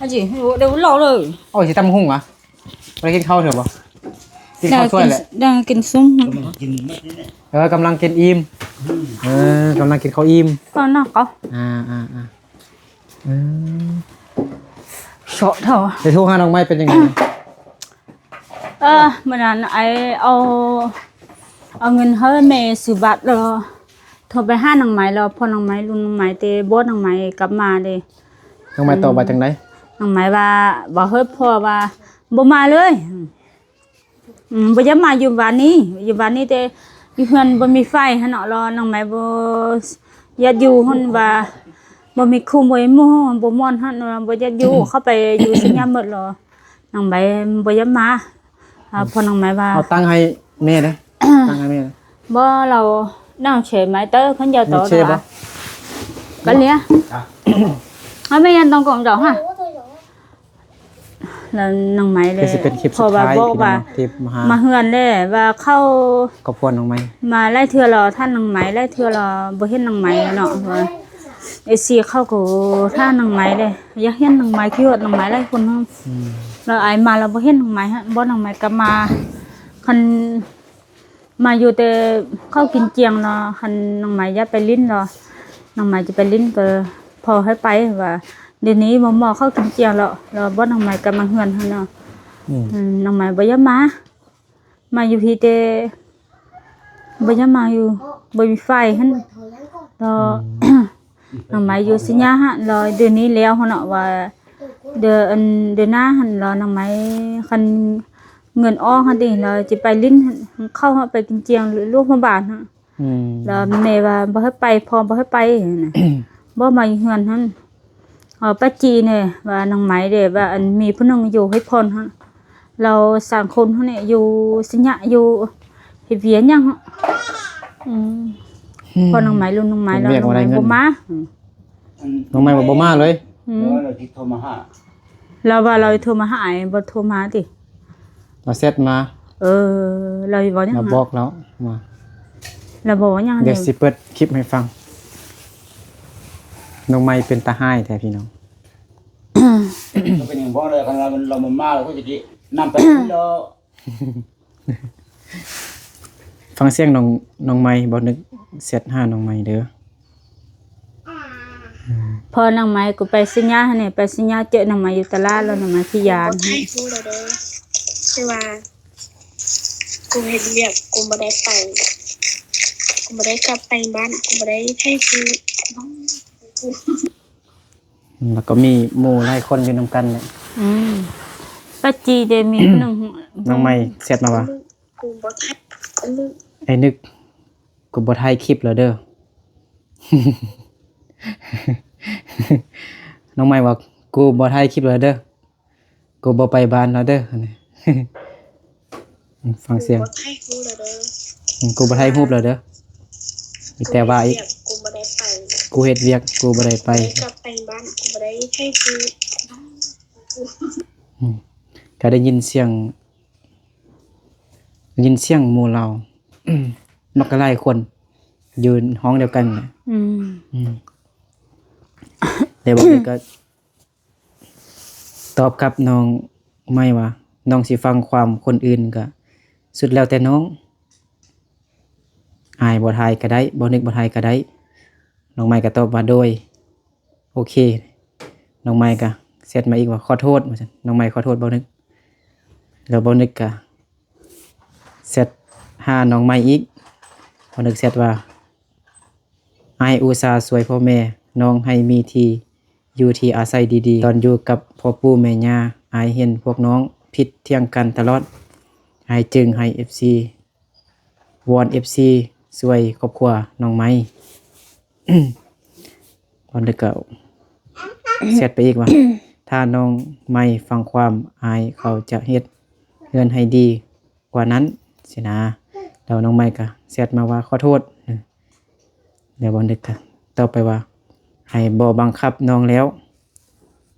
ອາຈິ ເດີເລົ່າເລີຍ. ໂອ້ຍ ຊິຕຳບັກຫຸ່ງຫວາ? ບໍ່ໄດ້ກິນເຂົ້າເທື່ອບໍ່? ກິນເຂົ້າຊ່ວຍແຫຼະ. ໄດ້ກິນຊຸມ. ເອີ ກຳລັງກິນອີ່ມ. ເອີ ກຳລັງກິນເຂົ້າອີ່ມ. ຕອນນັ້ນກໍ ອ່າໆໆ ເອີ ເຊາະເທົ່າ. ໄປໂທຫານ້ອງໃໝ່ເປັນຈັ່ງໃດ? ເອີ ມື້ນັ້ນອ້າຍເອົາ ເອົາເງິນໃຫ້ແມ່ຊື້ບັດ ແລ້ວໂທໄປຫານາງໄມ ແລ້ວພໍ່ນາງໄມ ລຸງນາງໄມ ແຕ່ບໍ່ນາງໄມກັບມາເດ້. ນາງໄມຕອບວ່າຈັ່ງໃດ? ນາງໄມວ່າ ບໍ່ເຮີ້ ພໍ່ວ່າບໍ່ມາເລີຍ. ອືມ ບໍ່ຢາກມາຢູ່ບ້ານນີ້ ຢູ່ບ້ານນີ້ແຕ່ຢູ່ເຮືອນບໍ່ມີໄຟຫັ້ນເນາະ. ແລ້ວນາງໄມບໍ່ຢາກຢູ່ຫັ້ນ ວ່າບໍ່ມີຄູ່ບໍ່ມີໝູ່ ບໍ່ມ່ວນຫັ້ນ ບໍ່ຢາກຢູ່ ເຂົ້າໄປຢູ່ໄຊຍະໝົດແລ້ວ. ນາງໄມບໍ່ຢາກມາ ອືມ ເພາະນາງໄມວ່າ ເອົາຕັງໃຫ້ແມ່ເດ້ ຕັງໃຫ້ແມ່. ບໍ່ ລາວນາງເຊໄມເຕີ ຄັນຢາກຕໍ່ ເຊບໍ່? ກັນເລຍ ເອົາແມ່ຍັນຕ້ອງກອງດອກຫາ. ແລ້ວນາງໄມເລີຍ ຄືຊິເປັນຄລິບສຸດທ້າຍ ເພາະວ່າບອກວ່າ ພີ່ນ້ອງ ທີ່ມາຫາ ມາເຮືອນແລ້ວ ວ່າເຂົ້າ ຄອບຄົວນາງໄມ ມາຫຼາຍເທື່ອແລ້ວ ທ່ານນາງໄມ ຫຼາຍເທື່ອແລ້ວ ບໍ່ເຫັນນາງໄມເນາະ. ວ່າເອັຟຊີເຂົາກໍຖ້ານາງໄມເດ້ ຢາກເຫັນນາງໄມ ຄິດຮອດນາງໄມຫຼາຍຄົນ. ອືມ ແລ້ວອ້າຍມາແລ້ວບໍ່ເຫັນນາງໄມ ບໍ່ ນາງໄມກໍມາ ຄັນ ມາຢູ່ແຕ່ເຂົ້າກິນຈຽງເນາະ. ຄັນນາງໄມຢາກໄປຫຼິ້ນເນາະ ນາງໄມຈະໄປຫຼິ້ນກໍພໍໃຫ້ໄປ ວ່າດຽວນີ້ໝໍເຂົ້າກິນຈຽງແລ້ວ ແລ້ວບໍ່ ນາງໄມກໍມາເຮືອນຫັ້ນເນາະ. ອືມ ອືມ ນາງໄມບໍ່ຢາກມາ ມາຢູ່ພີ້ແຕ່ບໍ່ຢາກມາຢູ່ ບໍ່ມີໄຟຫັ້ນ. ແລ້ວ ອືມ ນາງໄມຢູ່ໄຊຍະຫັ້ນ ແລ້ວເດືອນນີ້ແລ້ວຫັ້ນເນາະ ວ່າເດືອນ ອັນ ເດືອນໜ້າຫັ້ນ ແລ້ວນາງໄມ ຄັນເງິນອອກຫັ້ນຕິ ແລ້ວຊິໄປຫຼິ້ນ ເຂົ້າໄປກິນຈຽງລວກຫົວບານຫັ້ນ. ອືມ ແລ້ວແມ່ວ່າບໍ່ໃຫ້ໄປ ພໍ່ບໍ່ໃຫ້ໄປຫັ້ນນະ ບໍ່ມາຢູ່ເຮືອນຫັ້ນ. ເອົາປາຈີແດ່ ວ່ານາງໄມເດ້ ວ່າ ອັນ ມີຜູ້ໜຶ່ງຢູ່ເຮັດຜ່ອນຫັ້ນ ລາວສາມຄົນຫັ້ນແຫຼະ ຢູ່ໄຊຍະ ຢູ່ເຮັດວຽກຫຍັງ. ອືມ ອືມ ພໍ່ນາງໄມ ລຸງນາງໄມ ເຮັດວຽກ ແລ້ວນາງໄມບໍ່ມາ. ອືມ ນ້ອງໃໝ່ວ່າບໍ່ມາເລີຍ. ອືມ ແລ້ວລາວຊິໂທມາຫາ ລາວວ່າລາວໂທມາຫາອ້າຍ ບໍ່ໂທມາຕິ ລາວແຊັດມາ. ເອີ ລາວເວົ້າຫຍັງ ລາວບອກແລ້ວວ່າ ລາວບອກວ່າຫຍັງ? ດຽວຊິເປີດຄລິບໃຫ້ຟັງ. ນ້ອງໃໝ່ເປັນຕາຮ້າຍແທ້ພີ່ນ້ອງ. ເປັນຫຍັງບໍ່ເລີຍ ຄັນລາວ ລາວບໍ່ມາ ລາວກໍຈະໄດ້ນຳໄປແລ້ວ. ຟັງສຽງນ້ອງ ນ້ອງໃໝ່ ບໍ່ນຶກແຊັດຫານ້ອງໃໝ່ເດີ. ອືມ ພໍນ້ອງໃໝ່ ກູໄປໄຊຍະຫັ້ນແຫຼະ ໄປໄຊຍະເຈີນ້ອງໃໝ່ຢູ່ຕະຫຼາດ ແລ້ວນ້ອງໃໝ່ຂີ້ຢ້ານ. ບໍ່ໃຫ້ຮູ້ແລ້ວເດີ ຄືວ່າກູເຮັດວຽກ ກູບໍ່ໄດ້ໄປ ກູບໍ່ໄດ້ກັບໄປບ້ານ ກູບໍ່ໄດ້ໃຫ້ຮູ້. ແລ້ວກໍມີໝູ່ຫຼາຍຄົນຢູ່ນຳກັນແຫຼະ. ອືມ ປາຈີເດ ມີໜຶ່ງ ນ້ອງໃໝ່ແຊັດມາວ່າ ກູບໍ່ຖ່າຍ ອ້າຍນຶກ ກູບໍ່ຖ່າຍຄລິບແລ້ວເດີ. ນ້ອງໃໝ່ວ່າ ກູບໍ່ຖ່າຍຄລິບແລ້ວເດີ ກູບໍ່ໄປບ້ານແລ້ວເດີ. ຟັງສຽງ ກູບໍ່ຖ່າຍຮູບແລ້ວເດີ ອືມ ກູບໍ່ຖ່າຍຮູບແລ້ວເດີ ມີແຕ່ວ່າອີກ ກູເຮັດວຽກ ກູບໍ່ໄດ້ໄປ ກັບໄປບ້ານ ກູບໍ່ໄດ້ຖ່າຍຮູບ. ອືມ ກໍໄດ້ຍິນສຽງ ໄດ້ຍິນສຽງໝູ່ລາວ ບັກຫຼາຍຄົນຢູ່ຫ້ອງດຽວກັນນະ. ອືມ ອືມ ແລ້ວບາດນີ້ກໍຕອບກັບນ້ອງໃໝ່ວ່າ ນ້ອງຊິຟັງຄວາມຄົນອື່ນກໍສຸດແລ້ວແຕ່ນ້ອງ ອ້າຍບໍ່ຖ່າຍກໍໄດ້ ບໍ່ນຶກບໍ່ຖ່າຍກໍໄດ້. ນ້ອງໃໝ່ກໍຕອບວ່າ ໂດຍ ໂອເຄ. ນ້ອງໃໝ່ກໍແຊັດມາອີກວ່າ ຂໍໂທດ ວ່າຊັ້ນ. ນ້ອງໃໝ່ຂໍໂທດບ່າວນຶກ ແລ້ວບ່າວນຶກກໍແຊັດຫານ້ອງໃໝ່ອີກ. ບ່າວນຶກແຊັດວ່າ ອ້າຍອຸດສ່າຊ່ວຍພໍ່ແມ່ນ້ອງໃຫ້ມີທີ່ຢູ່ທີ່ອາໄສດີໆ. ຕອນຢູ່ກັບພໍ່ປູ່ແມ່ຍ່າ ອ້າຍເຫັນພວກນ້ອງຜິດຖຽງກັນຕະຫຼອດ. ອ້າຍຈຶ່ງໃຫ້ເອັຟຊີ ວອນເອັຟຊີຊ່ວຍຄອບຄົວນ້ອງໃໝ່. ບ່າວນຶກກໍແຊັດໄປອີກວ່າ ຖ້ານ້ອງໃໝ່ຟັງຄວາມ ອ້າຍເຂົາຈະເຮັດເຮືອນໃຫ້ດີກວ່ານັ້ນຊີ້ນາ. ແລ້ວນ້ອງໃໝ່ກໍແຊັດມາວ່າ ຂໍໂທດ. ແລ້ວບ່າວນຶກກໍຕອບໄປວ່າ ອ້າຍບໍ່ບັງຄັບນ້ອງແລ້ວ.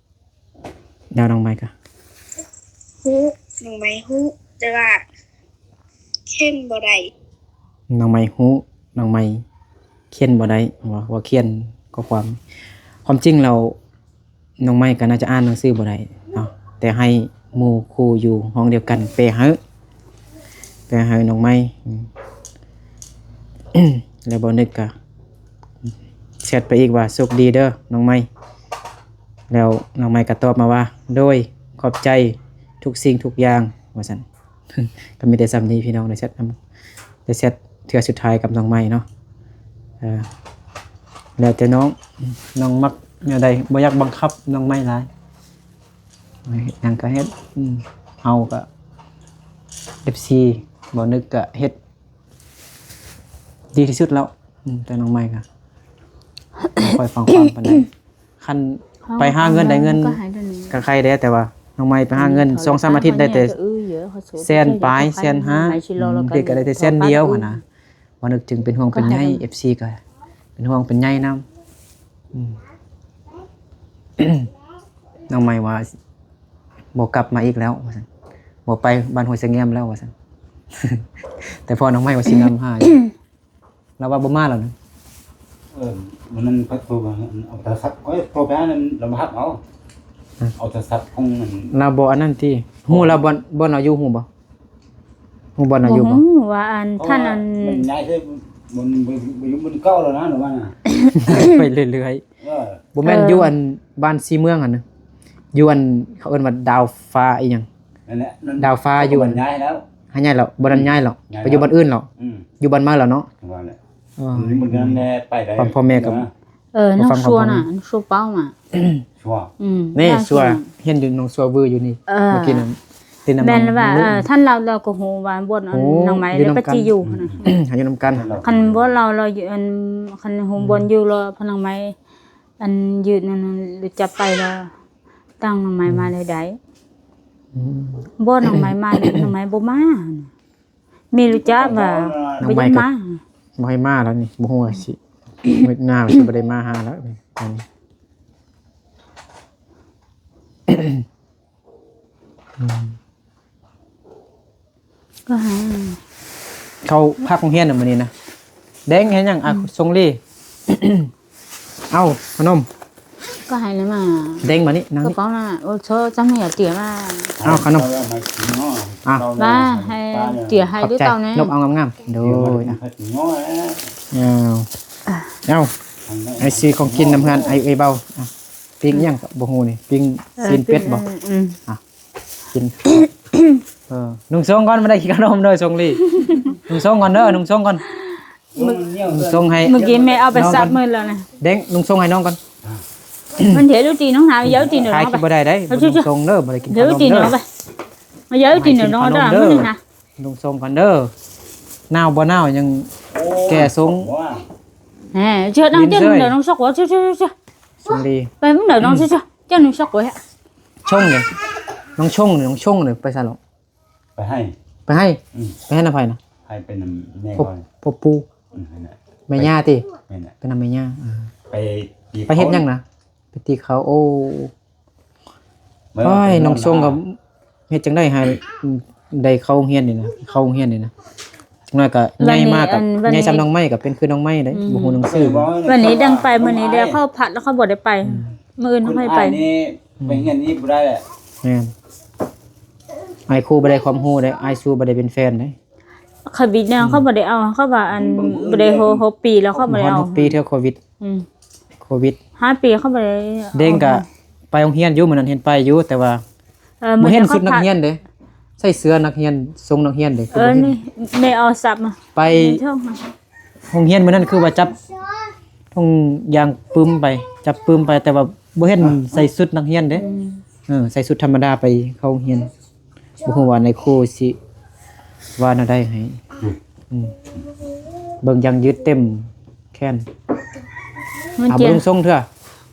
ແລ້ວນ້ອງໃໝ່ກໍ ຮູ້ ນ້ອງໃໝ່ຮູ້ ແຕ່ວ່າຂຽນບໍ່ໄດ້. ນ້ອງໃໝ່ຮູ້ ນ້ອງໃໝ່ຂຽນບໍ່ໄດ້ ວ່າ ວ່າຂຽນຂໍ້ຄວາມ. ຄວາມຈິງແລ້ວ ນ້ອງໄມ້ກໍໜ້າຈະອ່ານໜັງສືບໍ່ໄດ້ເນາະ ແຕ່ໃຫ້ໝູ່ຄູ່ຢູ່ຫ້ອງດຽວກັນແປໃຫ້ ແປໃຫ້ນ້ອງໄມ້. ອືມ ແລ້ວບ່າວນຶກກໍແຊັດໄປອີກວ່າ ໂຊກດີເດີນ້ອງໄມ້. ແລ້ວນ້ອງໄມ້ກໍຕອບມາວ່າ ໂດຍ ຂອບໃຈທຸກສິ່ງທຸກຢ່າງ ວ່າຊັ້ນ. ກໍມີແຕ່ສ່ຳນີ້ພີ່ນ້ອງ ໄດ້ແຊັດນຳ ໄດ້ແຊັດເທື່ອສຸດທ້າຍກັບນ້ອງໃໝ່ເນາະ. ເອີ ແລ້ວແຕ່ນ້ອງ ນ້ອງມັກແນວໃດ ບໍ່ຢາກບັງຄັບນ້ອງໃໝ່ຫຼາຍ ເຮັດຫຍັງກໍເຮັດ. ອືມ ເຮົາກໍ ເອັຟຊີ ບໍ່ນຶກກໍເຮັດດີທີ່ສຸດແລ້ວ. ອືມ ແຕ່ນ້ອງໃໝ່ກໍບໍ່ຄ່ອຍຟັງຄວາມປານໃດ. ຄັນໄປຫາເງິນໄດ້ເງິນກໍໃຫ້ເທົ່ານີ້ ກໍໄຄແດ່ ແຕ່ວ່ານ້ອງໃໝ່ໄປຫາເງິນ ອືມ ສອງສາມອາທິດໄດ້ແຕ່ແສນປາຍ ແສນຫ້າ ອືມ ເດັກກໍໄດ້ແຕ່ແສນດຽວຫັ້ນນະ. ວ່ານຶກເຖິງເປັນຫ່ວງເປັນໃຍ ເອັຟຊີກໍເປັນຫ່ວງເປັນໃຍນຳ. ອືມ ນ້ອງໃໝ່ວ່າບໍ່ກັບມາອີກແລ້ວວ່າຊັ້ນ ບໍ່ໄປບ້ານຫ້ວຍສະແງມແລ້ວວ່າຊັ້ນ. ແຕ່ພໍ່ນ້ອງໃໝ່ວ່າຊິນຳຫາຢູ່ ລາວວ່າບໍ່ມາແລ້ວນະ. ເອີ ມື້ນັ້ນຂ້ອຍໂທໄປ ເອົາໂທລະສັບ ຂ້ອຍໂທໄປຫານັ້ນ ລາວບໍ່ຮັບເອົາ ເອົາໂທລະສັບຂອງນັ້ນ ລາວບໍ່ອັນນັ້ນຕິ. ຮູ້ລາວບ່ອນ ບ່ອນລາວຢູ່ຮູ້ບໍ່? ຮູ້ບ່ອນລາວຢູ່ບໍ່? ບໍ່ຮູ້ວ່າອັນ ເພາະວ່າທ່ານອັນ ມັນຍ້າຍໃສ່ ມັນບໍ່ ບໍ່ຢູ່ບ່ອນເກົ່າແລ້ວນະ ລາວວ່ານະ ໄປເລື້ອຍໆ. ເອີ ບໍ່ແມ່ນ ເອີ ຢູ່ອັນບ້ານສີເມືອງຫັ້ນນະ ຢູ່ອັນ ເຂົາເອີ້ນວ່າດາວຟ້າອີ່ຫຍັງ ນັ້ນແຫຼະ ດາວຟ້າຢູ່ ມັນຍ້າຍແລ້ວ ຫາຍ້າຍແລ້ວ ບໍ່ທັນ ອືມ ຍ້າຍແລ້ວ ຍ້າຍແລ້ວ ໄປຢູ່ບ່ອນອື່ນແລ້ວ. ອືມ ຢູ່ບ້ານໃໝ່ແລ້ວເນາະ ວ່າແຫຼະ. ອໍ ຢູ່ໝົດນັ້ນແຫຼະ ໄປໄດ້ ຟັງພໍ່ແມ່ກໍ ເອີ ນ້ອງຊົ່ວນະ ນ້ອງຊົ່ວເປົ້າມາ ຊົ່ວ ອືມ ນີ້ ນ້ອງຊົ່ວ ຊົ່ວ ຮຽນຢູ່ນ້ອງຊົ່ວວືຢູ່ນີ້ ເອີ ເມື່ອກີ້ນັ້ນ ແມ່ນວ່າ ເອີ ທ່ານລາວ ລາວກໍຮູ້ວ່າບ່ອນອັນ ໂອ້ ນ້ອງໄມ້ ຢູ່ນຳກັນ ໄປທີ່ຢູ່ຫັ້ນນະ ອືມ ຫາຢູ່ນຳກັນ ຄັນບໍ່ລາວ ລາວຢູ່ອັນ ຄັນຮູ້ ອືມ ບ່ອນຢູ່ລາວ ພະນັງໄມ້ ອັນຢືນນັ້ນ ຈັບໄປແລ້ວ ຕັ້ງນ້ອງໄມ້ມາ ອືມ ແລ້ວໄດ້. ອືມ ບໍ່ ນ້ອງໄມ້ມາ ນ້ອງໄມ້ບໍ່ມາ ມີຮູ້ຈັກວ່າ ນ້ອງໄມ້ກໍບໍ່ຢາກມາ ບໍ່ໃຫ້ມາແລ້ວນີ້ ບໍ່ຮູ້ວ່າຊິ ມື້ໜ້າຊິບໍ່ໄດ້ມາຫາແລ້ວນີ້. ອືມ ກໍໃຫ້ ເຂົາພັກໂຮງຮຽນນະມື້ນີ້ນະ. ແດງເຮັດຫຍັງ? ອືມ ອ່ະ ຊົງລີ ເອົາຂະໜົມ ກໍໃຫ້ແລ້ວມາ ແດງມານີ້ ນັ່ງນີ້ ກະເປົານັ້ນນະ. ໂອ້ ໂຊ ຈຳໃຫ້ເຕຍມາ ເອົາຂະໜົມ ເອົາມາກິນເນາະ ອ່ະ ມາໃຫ້ເຕຍໃຫ້ ຂອບໃຈ ເຕົາແນ່ ນົບເອົາງາມໆ ໂດຍ ອ່ະ ເອົາ ເອົາ ໄອ້ຊື້ຂອງກິນນຳເຮືອນໄອ້ ໄອ້ເບົາ ອ່ະ ປີ້ງຫຍັງກໍບໍ່ຮູ້ນີ້ ປີ້ງ ເອີ ຊີ້ນເປັດບໍ່? ປີ້ງ ອືມ ອ່ະ ກິນ ເອີ ນຸ່ງໂສ້ງກ່ອນ ບໍ່ໄດ້ກິນຂະໜົມເດີ ຊົງລີ ນຸ່ງໂສ້ງກ່ອນເດີ ນຸ່ງໂສ້ງກ່ອນ ນຸ່ງໂສ້ງໃຫ້ ມື້ກີ້ແມ່ເອົາໄປ ນ້ອງກ່ອນ ຊັກມື້ແລ້ວນະ ແດງ ນຸ່ງໂສ້ງໃຫ້ນ້ອງກ່ອນ. ມັນເທລູຕີນ້ອງຫາ ເຢາຕີໜ້ອຍ ຂາຍ ນ້ອງໄປ ກິນບໍ່ໄດ້ໄດ໋ ເທລູຕີນ້ອງໄປ ເຢາຕີໜ້ອຍນ້ອງເດີ ມື້ໜຶ່ງນະ ນຸ່ງໂສ້ງກ່ອນເດີ ໜາວບໍ່ໜາວຍັງແກ່ຊົງ ແນ່ ເຈີ ນັ່ງເຈີ ເດີນ້ອງຊອກຫົວ ເຈີ ເຈີ ເຈີ ຊົງດີ ໄປມື້ໃດນ້ອງ ອືມ ເຈີ ເຈີ ເຈົ້າໜຶ່ງຊອກຫົວ ຊົງເດ ນ້ອງຊົງ ນ້ອງຊົງເດ ໄປໃສລະ? ໄປໃຫ້ ໄປໃຫ້ ອືມ ໄປໃຫ້ນຳໃຜນະ? ໃຫ້ໄປນຳແມ່ ພໍ່ ພໍ່ປູ່ ອືມ ຫັ້ນແຫຼະ ແມ່ຍ່າຕິ? ແມ່ນແຫຼະ ໄປນຳແມ່ຍ່າ ອ່າ ໄປຕີ ໄປເຮັດຫຍັງນະ? ໄປຕີເຂົາ ໂອ້ ໂອ້ຍ ນ້ອງຊົງກໍເຮັດຈັ່ງໃດໃຫ້ໄດ້ເຂົ້າໂຮງຮຽນນີ້ນະ ເຂົ້າໂຮງຮຽນນີ້ນະ ຈັກໜ້ອຍກໍໃຫຍ່ມາກໍໃຫຍ່ສ່ຳນ້ອງໄມ້ ກໍເປັນຄືນ້ອງໄມ້ເດ້ ອືມ ບໍ່ຮູ້ໜັງສື. ວັນນີ້ດັງໄປ ມື້ນີ້ແລ້ວເຂົາພັດແລ້ວເຂົາບໍ່ໄດ້ໄປ ອືມ ມື້ອື່ນເຂົາໄປ ໄປຮຽນອີກບໍ່ໄດ້ແຫຼະ ແມ່ນ ອ້າຍຄູບໍ່ໄດ້ຄວາມຮູ້ເດ້ ອ້າຍຊູບໍ່ໄດ້ເປັນແຟນເດ້. ໂຄວິດແນວ ອືມ ເຂົາບໍ່ໄດ້ເອົາ ເຂົາວ່າອັນ ບໍ່ໄດ້ຫົກປີແລ້ວ ເຂົາບໍ່ໄດ້ເອົາ ຫົກປີເທື່ອໂຄວິດ ອືມ ໂຄວິດ ຫ້າປີເຂົາບໍ່ໄດ້ ເດ້ງກະໄປໂຮງຮຽນຢູ່ ມື້ນັ້ນເຫັນໄປຢູ່ ແຕ່ວ່າ ເອີ ບໍ່ເຫັນຊຸດນັກຮຽນເດ້ ໃສ່ເສື້ອນັກຮຽນ ຊົງນັກຮຽນເດ້ ເອີ ຄືບໍ່ເຫັນ ນີ້ແມ່ເອົາສັບມາ ໄປ ໂຮງຮຽນມື້ນັ້ນຄືວ່າຈັບທຸງຢາງປຶ້ມໄປ ຈັບປຶ້ມໄປ ແຕ່ວ່າບໍ່ເຫັນໃສ່ຊຸດນັກຮຽນເດ້ ອືມ ເອີ ໃສ່ຊຸດທຳມະດາໄປເຂົ້າໂຮງຮຽນ ບໍ່ຮູ້ວ່ານາຍຄູຊິວ່າແນວໃດໃຫ້ ອືມ ອືມ ເບິ່ງຢາງຢືດເຕັມແຂນ ມັນ ເອົາ ບໍ່ລົງຊົງເທື່ອ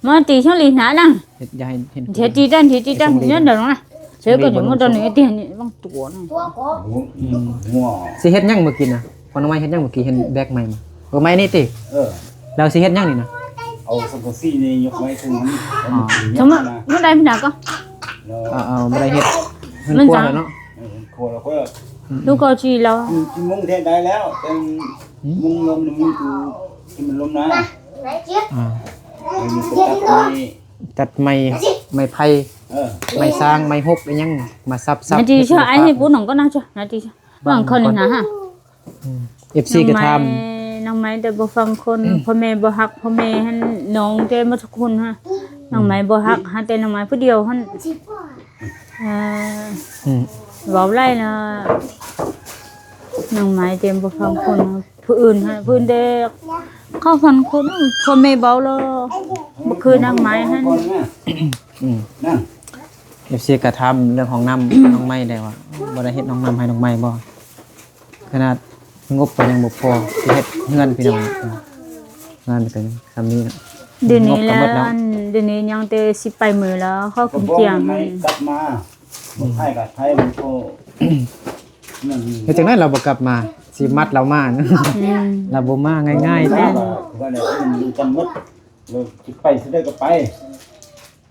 ມາຕີຊົງລີນະນັ່ງ ເຮັດ ຢ່າໃຫ້ເຫັນ ເທຕີດັນ ເທຕີດັນ ເດີນລົງນະ ເທກໍຢູ່ ມັນຕອນນີ້ຕີນີ້ບາງຕົວນະ ອືມ ຊິເຮັດຫຍັງມື້ກີ້ນະ? ພໍ່ນ້ອງໄມ້ເຮັດຫຍັງມື້ກີ້ ເຫັນແບກໄມ້ມາ ເອີ ໄມ້ນີ້ຕິ ເອີ ແລ້ວຊິເຮັດຫຍັງນີ້ນະ? ເອົາສັງກະສີນີ້ຍົກໄວ້ເທິງນີ້ ອໍ ເທິງນັ້ນ ມັນໄດ້ພິນາກໍ ເອົາ ເອົາ ບໍ່ໄດ້ເຮັດເຮືອນຄົວແລ້ວເນາະ ເອີ ເຮືອນຄົວແລ້ວກໍ ອືມ ລູກກໍຈີແລ້ວ ອືມ ມຸງແທ້ໄດ້ແລ້ວ ແຕ່ມຸງລົມນີ້ມັນຄືທີ່ມັນລົມນະ ອ່າ ມັນກໍຕັດໄມ້ ຕັດໄມ້ ໄມ້ໄຜ່ ເອີ ໄມ້ຊາງ ໄມ້ຫົກ ອີ່ຫຍັງ ມາສັບໆ ນາທີ ເຮັດເປັນ ຊະ ໄອ້ ຟາ ໃຫ້ປູໜອງກໍນາ ຊະ ນາທີ ຊະ ຫວ່າງເຂົານີ້ນະ ອືມ ເອັຟຊີກໍຖາມ ນ້ອງໄມ້ແຕ່ບໍ່ຟັງຄົນ ພໍ່ແມ່ບໍ່ຮັກ ພໍ່ແມ່ຫັ້ນ ນ້ອງແຕ່ໝົດທຸກຄົນຫັ້ນ ນ້ອງໄມ້ບໍ່ຮັກ ຫາແຕ່ນ້ອງໄມ້ຜູ້ດຽວຫັ້ນ ເອີ ອືມ ເວົ້າຫຼາຍລະ ນ້ອງໄມ້ແຕ່ບໍ່ຟັງຄົນ ຜູ້ອື່ນຫັ້ນ ຜູ້ອື່ນແຕ່ເຂົາຟັງຄົນ ພໍ່ແມ່ເວົ້າລະ ບໍ່ຄືນາງໄມ້ຫັ້ນ ອືມ ເອັຟຊີກໍຖາມເລື່ອງຫ້ອງນ້ຳ ນ້ອງໄມ້ໄດ້ວ່າ ບໍ່ໄດ້ເຮັດຫ້ອງນ້ຳໃຫ້ນ້ອງໄມ້ບໍ່? ຂະໜາດງົບກໍຍັງບໍ່ພໍ ຊິເຮັດເຮືອນພີ່ນ້ອງ ງານກໍສ່ຳນີ້ນະ ດຽວນີ້ແລ້ວ ດຽວນີ້ຍັງແຕ່ຊິໄປມື້ລະ ຂໍກິນກຽງ ກັບມາ ບໍ່ໄທກັບໄທມັນກໍ ເຮັດຈັ່ງໃດລາວບໍ່ກັບມາ ຊິມັດລາວມາ ອືມ ລາວບໍ່ມາງ່າຍໆ ແມ່ນ ວ່າແລ້ວມັນກັນໝົດ ຊິໄປຊິໄດ້ກໍໄປ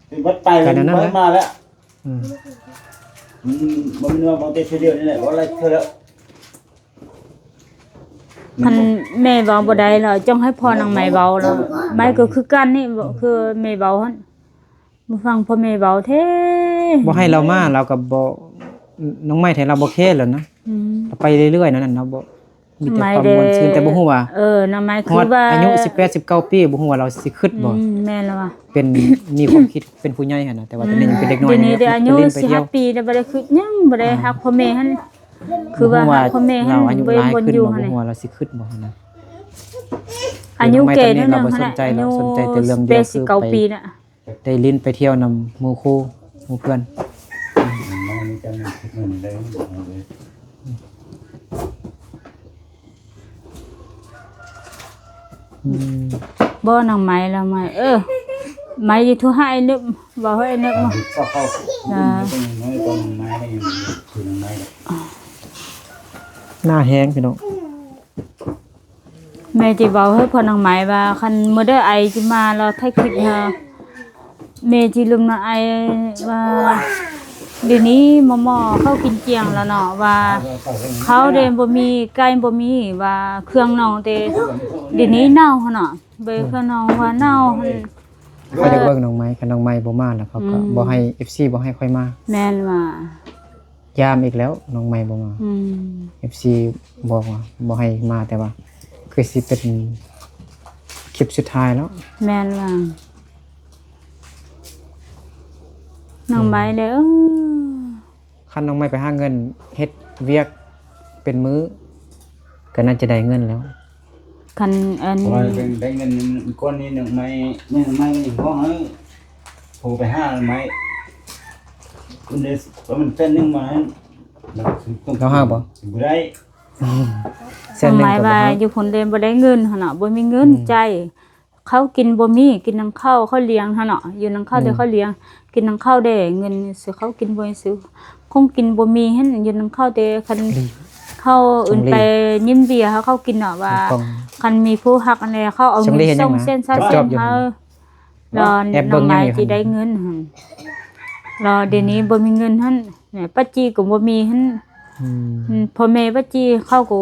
ຊິບັດໄປ ໄປມາແລ້ວ ອືມ ມັນບໍ່ແມ່ນວ່າບໍ່ແຕ່ເທື່ອດຽວນີ້ແຫຼະ ບໍ່ຫຼາຍເທື່ອແລ້ວ ຄັນແມ່ເວົ້າບໍ່ໄດ້ລະ ຕ້ອງໃຫ້ພໍ່ນາງໄມ້ເວົ້າລະ ໄມ້ກໍຄືກັນນີ້ ຄືແມ່ເວົ້າຫັ້ນ ບໍ່ຟັງພໍ່ແມ່ເວົ້າແທ້ ບໍ່ໃຫ້ລາວມາ ລາວກໍບໍ່ ນ້ອງໄມ້ແທ້ລາວບໍ່ແຄແລ້ວນະ ອືມ ໄປເລື້ອຍໆນັ້ນລາວບໍ່ ມີແຕ່ຄວາມມ່ວນຊື່ນ ແຕ່ບໍ່ຮູ້ວ່າ ເອີ ນ້ອງໄມ້ຄືວ່າອາຍຸສິບແປດ ສິບເກົ້າປີ ບໍ່ຮູ້ວ່າລາວຊິຄິດບໍ່ ອືມ ແມ່ນລະວ່າ ເປັນ ມີຄວາມຄິດເປັນຜູ້ໃຫຍ່ຫັ້ນນະ ແຕ່ວ່າຕອນນີ້ຍັງເປັນເດັກນ້ອຍ ດຽວນີ້ອາຍຸສິບຫ້າປີ ແຕ່ບໍ່ໄດ້ຄິດຫຍັງ ບໍ່ໄດ້ຮັກພໍ່ແມ່ຫັ້ນ ຄືວ່າຮັກພໍ່ແມ່ຫັ້ນ ບໍ່ມີບ່ອນຢູ່ຫັ້ນ ບໍ່ຮູ້ວ່າລາວຊິຄິດບໍ່ຫັ້ນນະ ອາຍຸແກ່ໜ້ອຍໜຶ່ງ ລາວບໍ່ສົນໃຈ ລາວສົນໃຈແຕ່ເລື່ອງດຽວ ຄືໄປໄດ້ຫຼິ້ນໄປທ່ຽວນຳໝູ່ຄູ່ໝູ່ເພື່ອນ ອືມ ບໍ່ ນາງໄມ້ລະ ໄມ້ ເອີ ໄມ້ຢູ່ໂທຫາອ້າຍນຶບ ເວົ້າໃຫ້ອ້າຍນຶບ ໜ້າແຮງພີ່ນ້ອງ ແມ່ຊິເວົ້າໃຫ້ພໍ່ນາງໄມ້ວ່າ ຄັນມື້ໃດອ້າຍຊິມາລະ ຖ້າຄິດຫາ ແມ່ຊິລົມນະອ້າຍວ່າ ດຽວນີ້ໝໍ ເຂົາກິນກຽງລະເນາະ ວ່າເຂົ້າແດ່ບໍ່ມີ ໄກ່ບໍ່ມີ ວ່າເຄື່ອງນ້ອງແຕ່ ດຽວນີ້ເນົ່າຫັ້ນເນາະ ເບິ່ງເຄື່ອງນ້ອງວ່າເນົ່າ ເຂົາຢາກເບິ່ງນ້ອງໄມ້ ຄັນນ້ອງໄມ້ບໍ່ມາລະ ເຂົາກໍ ອືມ ບໍ່ໃຫ້ ເອັຟຊີ ບໍ່ໃຫ້ຂ້ອຍມາ ແມ່ນວ່າ ຢ້ານອີກແລ້ວ ນ້ອງໃໝ່ບໍ່ມາ ອືມ ເອັຟຊີ ບອກວ່າບໍ່ໃຫ້ມາ ແຕ່ວ່າຄືຊິເປັນຄລິບສຸດທ້າຍແລ້ວ ແມ່ນວ່າ ອືມ ນ້ອງໃໝ່ເດີ ເອີ ຄັນນ້ອງໃໝ່ໄປຫາເງິນເຮັດວຽກເປັນມື້ ກໍໜ້າຈະໄດ້ເງິນແລ້ວ ຄັນອັນ ເພາະວ່າໄດ້ເງິນກ້ອນນີ້ ນ້ອງໃໝ່ ນ້ອງໃໝ່ກໍຍັງບອກໃຫ້ໂທໄປຫານ້ອງໃໝ່ ເພິ່ນໄດ້ປະມານແສນໜຶ່ງມາໃຫ້ ລາວຫາບໍ່? ບໍ່ໄດ້ ແສນໜຶ່ງກໍບໍ່ຫາ ນ້ອງໃໝ່ວ່າຢູ່ພຸ້ນເດ້ບໍ່ໄດ້ເງິນຫັ້ນນະ ບໍ່ມີເງິນ ອືມ ຈ່າຍ ເຂົ້າກິນບໍ່ມີ ກິນນຳເຂົ້າເຂົາລ້ຽງຫັ້ນເນາະ ຢູ່ນຳເຂົາ ອືມ ແຕ່ເຂົາລ້ຽງ ກິນນຳເຂົາແດ່ ເງິນຊື້ເຂົ້າກິນບໍ່ມີ ຊື້ຂອງກິນບໍ່ມີຫັ້ນ ຢູ່ນຳເຂົາແຕ່ຄັນ ເຂົາອື່ນໄປຍິ້ມເບຍໃຫ້ເຂົາກິນເນາະ ວ່າຄັນມີຜູ້ຮັກແດ່ ເຂົາເອົາເງິນສອງແສນ ສາມແສນໃຫ້ ລະນ້ອງໃໝ່ຊິໄດ້ເງິນຫັ້ນ ລະດຽວນີ້ບໍ່ມີເງິນຫັ້ນ ແມ່ປາຈີກໍບໍ່ມີຫັ້ນ ອືມ ອືມ ພໍ່ແມ່ປາຈີເຂົາກໍ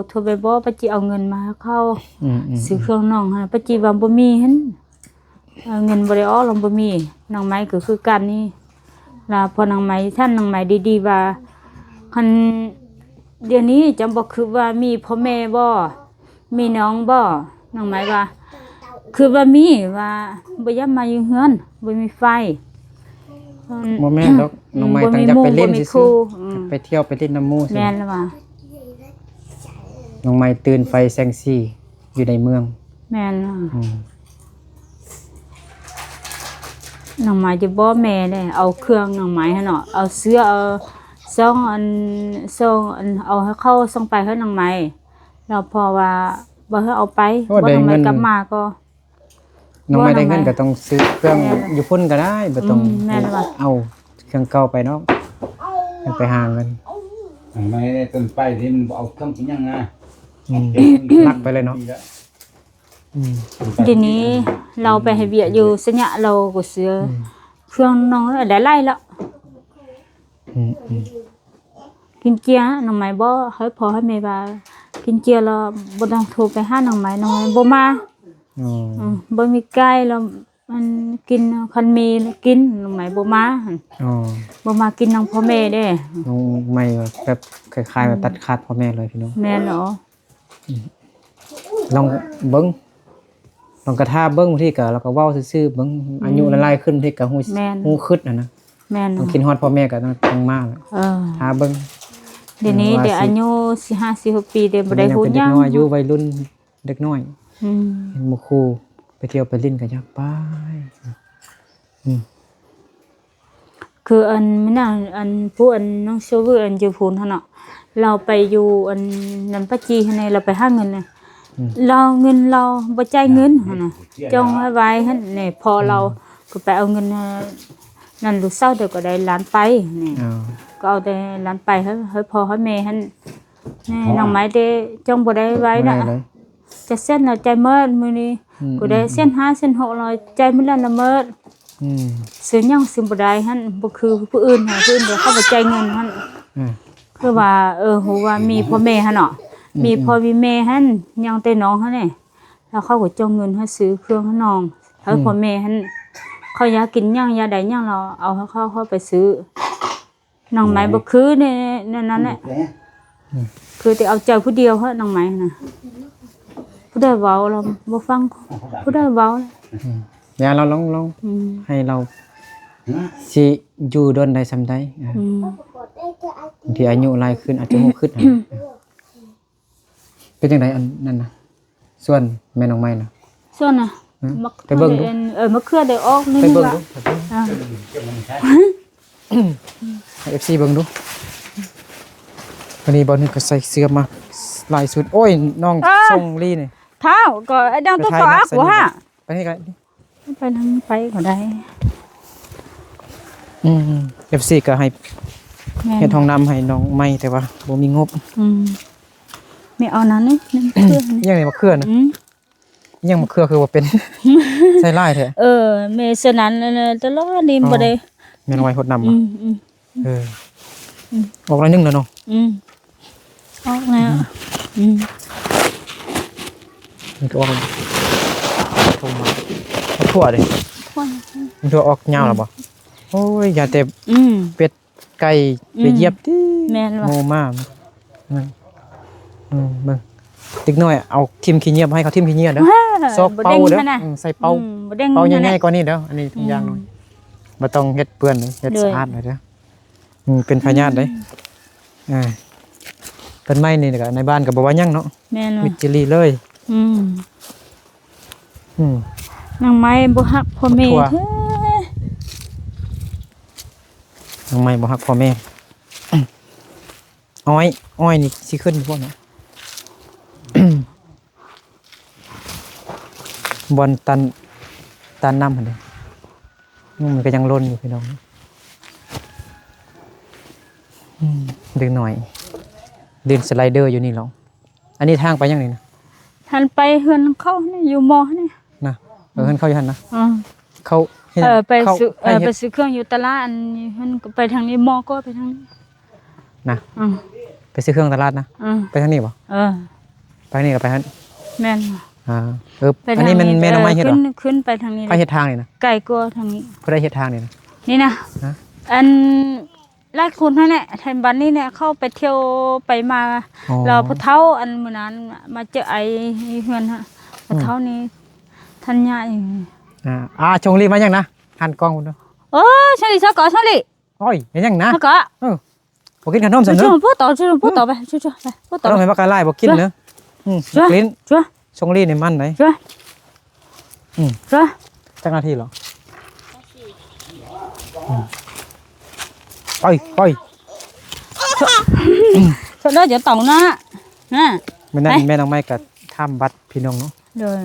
ໂທໄປບອກປາຈີເອົາເງິນມາໃຫ້ເຂົາ ອືມໆໆ ຊື້ເຄື່ອງນ້ອງຫັ້ນ ປາຈີວ່າບໍ່ມີຫັ້ນ ເອົາເງິນບໍ່ໄດ້ອອກ ລະບໍ່ມີ ນາງໃໝ່ກໍຄືກັນນີ້ ລະພໍນາງໃໝ່ ທ່ານນາງໃໝ່ດີໆວ່າ ຄັນດຽວນີ້ຈຳບໍ່ຄືວ່າມີພໍ່ແມ່ບໍ່? ມີນ້ອງບໍ່? ນ້ອງໄມ້ວ່າ ຄືວ່າມີ ວ່າບໍ່ຢາກມາຢູ່ເຮືອນ ບໍ່ມີໄຟ ອືມ ບໍ່ແມ່ນດອກ ອືມ ນ້ອງໄມ້ ບໍ່ມີ ຕ້ອງຢາກໄປຫຼິ້ນ ໝູ່ ຊື່ໆ ບໍ່ມີຄູ່ ອືມ ໄປທ່ຽວໄປຫຼິ້ນນຳໝູ່ ແມ່ນລະວ່າ ນ້ອງໄມ້ຕື່ນໄຟແສງສີຢູ່ໃນເມືອງ ແມ່ນລະ ອືມ ນ້ອງໄມ້ຈະບອກແມ່ເດ້ ເອົາເຄື່ອງນ້ອງໄມ້ຫັ້ນເນາະ ເອົາເສື້ອ ເອົາຊ່ອງອັນ ຊ່ອງອັນ ເອົາໃຫ້ເຂົາ ຊ່ອງໄປໃຫ້ນ້ອງໄມ້ ລະເພາະວ່າບໍ່ໃຫ້ເອົາໄປ ໂອ້ ບໍ່ໃຫ້ນ້ອງໄມ້ ໄດ້ເງິນ ກັບມາກໍ ນ້ອງໄມ້ໄດ້ເງິນກໍຕ້ອງຊື້ເຄື່ອງ ແມ່ນ ຢູ່ພຸ້ນກໍໄດ້ ບໍ່ຕ້ອງ ອືມ ແມ່ນລະວ່າ ເອົາເຄື່ອງເກົ່າໄປເນາະ ໄປຫາເງິນ ນ້ອງໄມ້ໄດ້ຕົ້ນໄປນີ້ມັນບໍ່ເອົາເຄື່ອງກິນຫຍັງນະ ອືມ ລັກໄປເລີຍເນາະ ອືມ ດຽວນີ້ລາວໄປເຮັດວຽກຢູ່ໄຊຍະ ລາວກໍເສື້ອ ອືມ ເຄື່ອງນ້ອງໄດ້ຫຼາຍລະ ອືມໆ ກິນເຈ້ຍ ນ້ອງໄມ້ບອກໃຫ້ພໍ່ໃຫ້ແມ່ວ່າ ກິນເຈ້ຍລະບໍ່ຕ້ອງໂທໄປຫານ້ອງໄມ້ ນ້ອງໄມ້ບໍ່ມາ ອໍ ອືມ ບໍ່ມີໄກ່ລະ ມັນກິນ ຄັນມີແລ້ວກິນ ນ້ອງໄມ້ບໍ່ມາຫັ້ນ ອໍ ບໍ່ມາກິນນຳພໍ່ແມ່ເດ້ ນ້ອງໄມ້ແບບ ແບບຄ້າຍໆ ແບບ ອືມ ຕັດຂາດພໍ່ແມ່ເລີຍພີ່ນ້ອງ ແມ່ນເນາະ ອືມ ລອງເບິ່ງ ລອງກະຖ້າເບິ່ງ ບາງທີກະ ລາວກະເວົ້າຊື່ໆ ເບິ່ງ ອືມ ອາຍຸຫຼາຍໆຂຶ້ນ ບາງທີກະຮູ້ ແມ່ນ ຮູ້ຄຶດຫັ້ນນະ ແມ່ນ ຕ້ອງຄິດຮອດພໍ່ແມ່ກະຕ້ອງ ຕ້ອງມາແຫຼະ ເອີ ຖ້າເບິ່ງ ດຽວນີ້ ເອີ ວ່າ ເດ ຊິ ອາຍຸສີ່ ຫ້າ ສີ່ ຫົກປີ ເດ ບໍ່ໄດ້ຮູ້ຫຍັງ ຍັງເປັນເດັກນ້ອຍຢູ່ ໄວລຸ້ນ ເດັກນ້ອຍ ອືມ ເຫັນໝູ່ຄູ່ໄປທ່ຽວໄປຫຼິ້ນກໍຢາກໄປ ອືມ ຄືອັນມື້ນັ້ນ ອັນຜູ້ອັນນ້ອງໂຊວື ອັນຢູ່ພຸ້ນຫັ້ນເນາະ ລາວໄປຢູ່ອັນນັ້ນປາຈີຫັ້ນແຫຼະ ລາວໄປຫາເງິນນະ ອືມ ລາວເງິນລາວບໍ່ຈ່າຍເງິນຫັ້ນນະ ຈ່ອງໄວ້ໄວ້ຫັ້ນແຫຼະ ພໍ່ລາວ ອືມ ກໍໄປເອົາເງິນ ເອີ ນັ້ນລູກສາວ ດຽວກໍໄດ້ລ້ານປາຍນີ້ ອໍ ກໍເອົາແຕ່ລ້ານປາຍໃຫ້ ໃຫ້ພໍ່ໃຫ້ແມ່ຫັ້ນ ນີ້ ອໍ ນ້ອງໄມ້ເດ້ ຈ່ອງບໍ່ໄດ້ໄວ້ນະ ບໍ່ໄດ້ເລີຍ ຈັກແສນລາວຈ່າຍໝົດມື້ນີ້ ອືມ ຜູ້ໃດ ອືມ ແສນຫ້າ ແສນຫົກລາວຈ່າຍໝົດແລ້ວລະໝົດ ອືມ ຊື້ຫຍັງຊື້ບໍ່ໄດ້ຫັ້ນ ບໍ່ຄືຜູ້ອື່ນຫັ້ນ ຜູ້ອື່ນເຂົາບໍ່ຈ່າຍເງິນຫັ້ນ ອືມ ຄືວ່າ ເອີ ຮູ້ວ່າມີພໍ່ແມ່ຫັ້ນເນາະ ອືມ ມີພໍ່ມີແມ່ຫັ້ນ ຍັງແຕ່ນ້ອງຫັ້ນແຫຼະ ແລ້ວເຂົາກໍຈ່ອງເງິນໃຫ້ຊື້ເຄື່ອງໃຫ້ນ້ອງ ໃຫ້ ອືມ ພໍ່ແມ່ຫັ້ນ ເຂົາຢາກກິນຫຍັງຢາກໄດ້ຫຍັງລາວເອົາໃຫ້ເຂົາ ເຂົາໄປຊື້ ນ້ອງໄມ້ ໂອ້ຍ ບໍ່ຄືແນວນັ້ນແຫຼະ ອືມ ຄືແຕ່ເອົາໃຈຜູ້ດຽວເຮີ້ ນ້ອງໄມ້ນະ ຜູ້ໃດເວົ້າລາວບໍ່ຟັງ ຜູ້ໃດເວົ້າ ອືມ ຢ່າລາວລອງ ລອງ ອືມ ໃຫ້ລາວຊິຢູ່ດົນໄດ້ສ່ຳໃດ ອືມ ບາງທີອາຍຸຫຼາຍຂຶ້ນອາດຈະຮູ້ຄຶດຫັ້ນ ເປັນຈັ່ງໃດອັນນັ້ນນະ ສວນແມ່ນ້ອງໄມ້ນະ ສວນນະ ຮະ ໄປເບິ່ງດູ ເອີ ມະເຂືອໄດ້ອອກໜຶ່ງ ໄປເບິ່ງດູ ລະ ໄປເບິ່ງ ອ່າ ໃຫ້ເອັຟຊີເບິ່ງດູ ວັນນີ້ບ່າວໜຶ່ງກໍໃສ່ເສື້ອມາຫຼາຍຊຸດ ໂອ້ຍ ນ້ອງ ເອີ ຊົງລີນີ້ ທ້າວ ກໍໄອ້ດຳ ໄປຖ່າຍ ຕົວ ອັກ ໃສ່ ຫົວ ຫັ້ນ ຫາ ໄປນີ້ກໍ ໄປທາງໄປກໍໄດ້ ອືມ ເອັຟຊີກໍໃຫ້ ແມ່ນ ເຮັດຫ້ອງນ້ຳໃຫ້ນ້ອງໃໝ່ ແຕ່ວ່າບໍ່ມີງົບ ອືມ ແມ່ເອົານັ້ນນີ້ ນີ້ ມະເຂືອນີ້ ອີຫຍັງນີ້ ມະເຂືອນະ ອືມ ອີຫຍັງ ມະເຂືອຄືບໍ່ເປັນ ໃສ່ຫຼາຍແທ້ ເອີ ແມ່ສະນັ້ນ ຕະຫຼອດນີ້ ອໍ ບໍ່ໄດ້ ແມ່ນ້ອງໄມ້ຫົດນ້ຳ ອືມ ອືມ ເອີ ອືມ ອອກໜ້ອຍໜຶ່ງແລ້ວເນາະ ອືມ ອອກແລ້ວ ອືມ ອືມ ມັນກໍອອກ ທົ່ວເດ້ ທົ່ວ ມັນທົ່ວອອກຍາວແລ້ວບໍ່ ອືມ ໂອ້ຍ ຢ່າແຕ່ ອືມ ເປັດໄກ່ ອືມ ໄປຢຽບຕິ ແມ່ນວ່າ ໂມມາ ອືມ ເບິ່ງ ເດັກນ້ອຍເອົາຖິ້ມຂີ້ເຫຍື້ອ ບໍ່ໃຫ້ເຂົາຖິ້ມຂີ້ເຫຍື້ອເດີ ຊອກເປົາເດີ ອືມ ໃສ່ເປົາ ອືມ ເປົາໃຫຍ່ໆກວ່ານີ້ເດີ ອັນນີ້ ອືມ ທຸງຢາງໜ້ອຍ ບໍ່ຕ້ອງເຮັດເປື້ອນເດີ ເຮັດສະອາດໄວ້ເດີ ອືມ ເປັນພະຍາດເດ້ ອືມ ອ່າ ຕົ້ນໄມ້ນີ້ກໍໃນບ້ານກໍບໍ່ວ່າຫຍັງເນາະ ແມ່ນ ມິດຈີລີເລີຍ ອືມ ອືມ ນາງໄມ້ບໍ່ຮັກພໍ່ແມ່ແທ້ ນາງໄມ້ບໍ່ຮັກພໍ່ແມ່ ອ້ອຍ ອ້ອຍນີ້ຊິຂຶ້ນຢູ່ບໍ່ເນາະ ບ່ອນຕັນ ຕັນນ້ຳຫັ້ນເດ້ ອືມ ມັນກໍຍັງຫຼົ່ນຢູ່ພີ່ນ້ອງ ອືມ ເດັກນ້ອຍຫຼິ້ນສະໄລເດີຢູ່ນີ້ເນາະ ອັນນີ້ທາງໄປຫຍັງນີ້ນະ ຫັ້ນໄປເຮືອນເຂົານີ້ ຢູ່ມໍຫັ້ນນີ້ນະ ເອີ ເຮືອນເຂົາຢູ່ຫັ້ນນະ ອືມ ເຂົາເຮັດຫຍັງ ເອີ ໄປ ເຂົາ ຊື້ ເອີ ໄປເຮັດ ໄປຊື້ເຄື່ອງຢູ່ຕະຫຼາດ ອັນນີ້ເພິ່ນກໍໄປທາງນີ້ ມໍກໍໄປທາງນີ້ ນະ ອືມ ໄປຊື້ເຄື່ອງຕະຫຼາດນະ ອືມ ໄປທາງນີ້ບໍ່ ເອີ ໄປທາງນີ້ກໍໄປຫັ້ນ ແມ່ນ ອ່າ ເອີ ໄປທາງນີ້ ອັນນີ້ແມ່ນ ແມ່ນ້ອງໄມ້ເຮັດບໍ່ ເອີ ຂຶ້ນ ຂຶ້ນໄປທາງນີ້ ໃຜເຮັດທາງນີ້ນະ ໄກກວ່າທາງນີ້ ຜູ້ໃດເຮັດທາງນີ້ນະ ນີ້ນະ ຮະ ອັນ ຫຼາຍຄົນຫັ້ນແຫຼະ ແຖວບ້ານນີ້ແຫຼະ ເຂົາໄປທ່ຽວໄປມາ ອໍ ແລ້ວພໍ່ເຖົ້າ ອັນມື້ນັ້ນມາເຈີໄອ້ເຮືອນຫັ້ນ ອືມ ພໍ່ເຖົ້ານີ້ ທັນຍາອີກ ອ່າ ອ່າ ຊົງລີມາຫຍັງນະ ຫັນກ້ອງພຸ້ນເດີ ໂອ້ ຊົງລີ ຊອກກໍ ຊົງລີ ໂອ້ຍ ເຮັດຫຍັງນະ ຊອກກໍ ເອີ ບໍ່ກິນຂະໜົມຊັ້ນເດີ ຜູ້ຕໍ່ ຜູ້ຕໍ່ໄປ ໄປ ຜູ້ຕໍ່ ຂະໜົມໃຫ້ບັກກະຫຼາຍບໍ່ກິນເດີ ອືມ ກິນ ຊົງລີນີ້ມັນໄດ ອືມ ຈັກນາທີແລ້ວ ອືມ ໄປ ໄປ ເດີ ຈະຕ້ອງນະ ນະ ມື້ນັ້ນແມ່ນ້ອງໄມ້ກໍທຳບັດພີ່ນ້ອງເນາະ ໂດຍ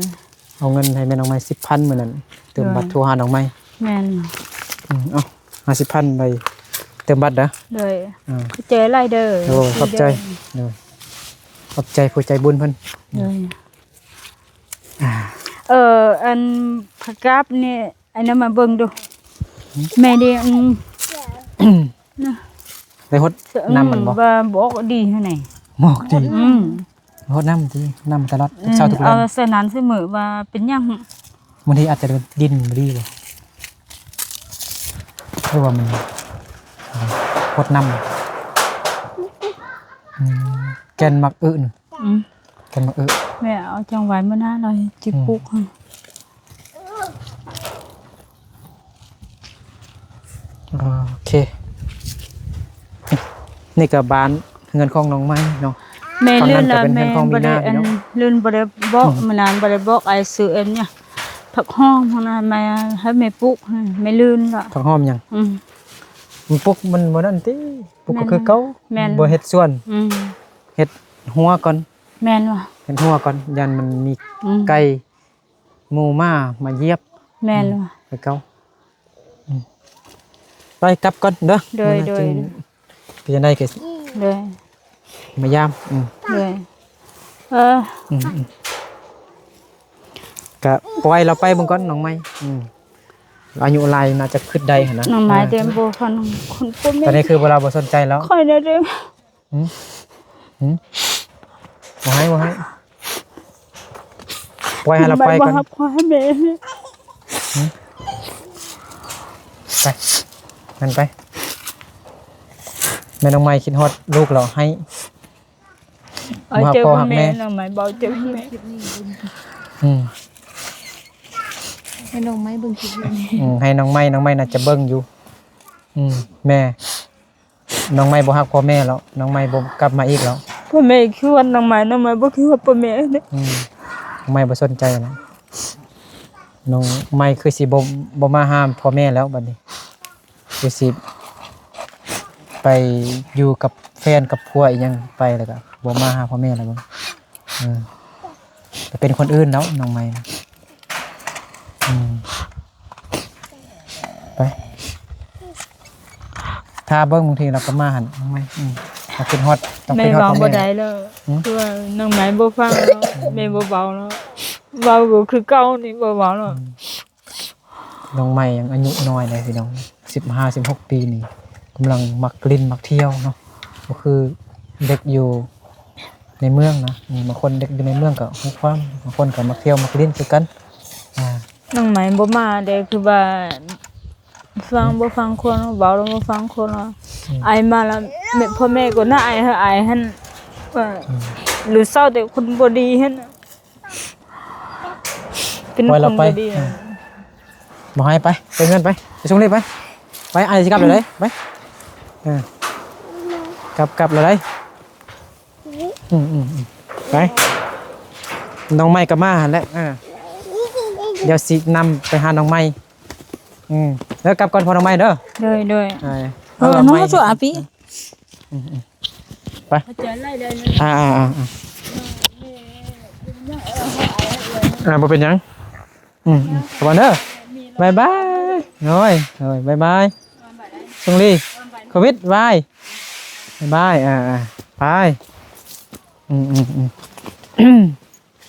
ເອົາເງິນໃຫ້ແມ່ນ້ອງໄມ້ສິບພັນມື້ນັ້ນ ເຕີມບັດ ໂດຍ ໂທຫານ້ອງໄມ້ ແມ່ນ ອືມ ເອົາ ຫ້າສິບພັນໄປເຕີມບັດເດີ ໂດຍ ອ່າ ຂອບໃຈຫຼາຍເດີ ໂດຍ ຂອບໃຈ ໂດຍ ຂອບໃຈຜູ້ໃຈບຸນເພິ່ນ ໂດຍ ອ່າ ເອີ ອັນຜັກກາດນີ້ ອັນນັ້ນມາເບິ່ງດູ ຫືມ ແມ່ນີ້ ອືມ ນະ ໄດ້ຫົດ ອືມ ນ້ຳມັນບໍ່ ວ່າບໍ່ອອກດີຫັ້ນນະ ບໍ່ອອກດີ ອືມ ຫົດນ້ຳຕິ ນ້ຳຕະຫຼອດ ອືມ ເຊົ້າທຸກແລງ ເອົາໃສ່ນັ້ນໃສ່ມື້ວ່າເປັນຫຍັງ ບາງທີອາດຈະດິນບໍ່ດີບໍ່ ຫຼືວ່າມັນຫົດນ້ຳ? ອືມ ແກ່ນໝາກອຶນ ອືມ ແກ່ນໝາກອຶ ແມ່ເອົາຈັ່ງໄວ້ມື້ໜ້າເນາະ ຊິ ອືມ ປູກໃຫ້. ໂອເຄ ນີ້ກໍບ້ານເຮືອນຂອງນ້ອງໃໝ່ເນາະ. ແມ່ລື່ນລະ ແມ່ບໍ່ໄດ້ອັນ ລື່ນບໍ່ໄດ້ບອກ ອືມ ມື້ນັ້ນບໍ່ໄດ້ບອກອ້າຍຊື້ອັນຫຍັງ ຜັກຫອມຫັ້ນນະ ແມ່ໃຫ້ແມ່ປູກ ແມ່ລື່ນລະ. ຜັກຫອມຫຍັງ? ອືມ ມັນປູກມັນບໍ່ນັ້ນຕິ ປູກກໍຄືເກົ່າ ແມ່ນ ບໍ່ເຮັດສວນ ອືມ ເຮັດຮົ້ວກ່ອນ. ແມ່ນວ່າ ເຮັດຮົ້ວກ່ອນ ຢ້ານມັນມີ ອືມ ໄກ່ ໝູໝາມາຢຽບ. ແມ່ນວ່າ ອືມ ຄືເກົ່າ. ອືມ ໄປກັບກ່ອນເດີ. ໂດຍ ມື້ໜ້າ ໂດຍ ຈຶ່ງເປັນຈັ່ງໃດກໍ ໂດຍ ມາຢາມ. ອືມ ໂດຍ ເອີ ອືມ ອືມ ກະປ່ອຍລາວໄປເບິ່ງກ່ອນ ນ້ອງໃໝ່. ອືມ ອາຍຸຫຼາຍໜ້າຈະຄຶດໄດ້ຫັ້ນນະ ນ້ອງໃໝ່ ເອີ ແຕ່ບໍ່ຟັງຄົນ ຕອນນີ້ຄືວ່າລາວບໍ່ສົນໃຈແລ້ວ ຂ້ອຍນະເດ້. ຫືມ ຫືມ ບໍ່ໃຫ້ ບໍ່ໃຫ້ ປ່ອຍໃຫ້ລາວໄປກ່ອນ. ບໍ່ຮັບ ຂໍໃຫ້ແມ່ ຫືມ ໄປ ນັ້ນໄປ ແມ່ນ້ອງໃໝ່ຄິດຮອດລູກແລ້ວ ໃຫ້ ເອົາ ບໍ່ຮັບ ໃຈ ພໍ່ຮັກແມ່ ແມ່ ນ້ອງໃໝ່ເບົາໃຈແມ່. ອືມ ໃຫ້ນ້ອງໃໝ່ເບິ່ງຄລິບຢູ່ ອືມ ໃຫ້ນ້ອງໃໝ່ ນ້ອງໃໝ່ໜ້າຈະເບິ່ງຢູ່. ອືມ ແມ່ ນ້ອງໃໝ່ບໍ່ຮັກພໍ່ແມ່ແລ້ວ ນ້ອງໃໝ່ບໍ່ກັບມາອີກແລ້ວ. ພໍ່ແມ່ຄິດຮອດນ້ອງໃໝ່ ນ້ອງໃໝ່ບໍ່ຄິດຮອດພໍ່ແມ່ເດ້. ອືມ ນ້ອງໃໝ່ບໍ່ສົນໃຈແລ້ວ ນ້ອງໃໝ່ຄືຊິບໍ່ ບໍ່ມາຫາພໍ່ແມ່ແລ້ວບັດນີ້ ຄືຊິໄປຢູ່ກັບແຟນກັບຜົວອີ່ຫຍັງໄປ ແລ້ວກໍບໍ່ມາຫາພໍ່ແມ່ແລ້ວເບິ່ງ. ເອີ ໄປເປັນຄົນອື່ນແລ້ວ ນ້ອງໃໝ່ນະ. ອືມ ໄປ ຖ້າເບິ່ງບາງທີລາວກໍມາຫັ້ນ ນ້ອງໃໝ່. ອືມ ຖ້າຄິດຮອດ ຕ້ອງ ແມ່ ຄິດຮອດ ເວົ້າບໍ່ໄດ້ແລ້ວ. ຫືມ ຄືວ່ານ້ອງໃໝ່ບໍ່ຟັງແລ້ວ ອືມ ແມ່ບໍ່ເວົ້າແລ້ວ ເວົ້າກໍຄືເກົ່ານີ້ ບໍ່ເວົ້າແລ້ວ. ອືມ ນ້ອງໃໝ່ຍັງອາຍຸນ້ອຍເດ້ພີ່ນ້ອງ ສິບຫ້າ ສິບຫົກປີນີ້ ກຳລັງມັກຫຼິ້ນມັກທ່ຽວເນາະ ບໍ່ຄືເດັກຢູ່ໃນເມືອງນະ. ອືມ ບາງຄົນເດັກຢູ່ໃນເມືອງກໍຮູ້ຄວາມ ບາງຄົນກໍມັກທ່ຽວມັກຫຼິ້ນຄືກັນ. ອ່າ ນ້ອງໃໝ່ບໍ່ມາເດ້ ຄືວ່າຟັງ ອືມ ບໍ່ຟັງຄົນ ເວົ້າແລ້ວບໍ່ຟັງຄົນ. ອືມ ອ້າຍມາແລ້ວ ແມ່ ພໍ່ແມ່ກໍໜ້າອາຍ ເຮີ້ອາຍຫັ້ນ ອືມ ຫຼືເສົ້າແຕ່ຄົນບໍ່ດີຫັ້ນ. ເປັນຄົນບໍ່ດີ ອືມ ບໍ່ໃຫ້ໄປ ໄປເຮືອນໄປ ໄປສົ່ງລີບໄປ ໄປ ອ້າຍຊິກັບແລ້ວເດ້ ໄປ ເອີ ກັບ ກັບແລ້ວເດ້. ອືມ ອືມ ອືມ ໄປ ນ້ອງໃໝ່ກໍມາຫັ້ນແຫຼະ. ເອີ ດຽວຊິນຳໄປຫານ້ອງໃໝ່. ອືມ ເດີ ກັບກ່ອນພໍ່ນ້ອງໃໝ່ເດີ. ໂດຍ ໂດຍ ເອີ ເອີ ນ້ອງ ນ້ອງ ສວຍ ອາປີ ອືມ ອືມ ໄປ ອ່າ ອ່າ ອ່າ ບໍ່ເປັນຫຍັງ. ອືມ ອືມ ຂອບໃຈເດີ ບາຍບາຍ. ໂອ້ຍ ໂອ້ຍ ບາຍບາຍ ສົງລີ ໂຄວິດ ບາຍ ບາຍບາຍ. ອ່າ ອ່າ ໄປ ອືມ ອືມ ອືມ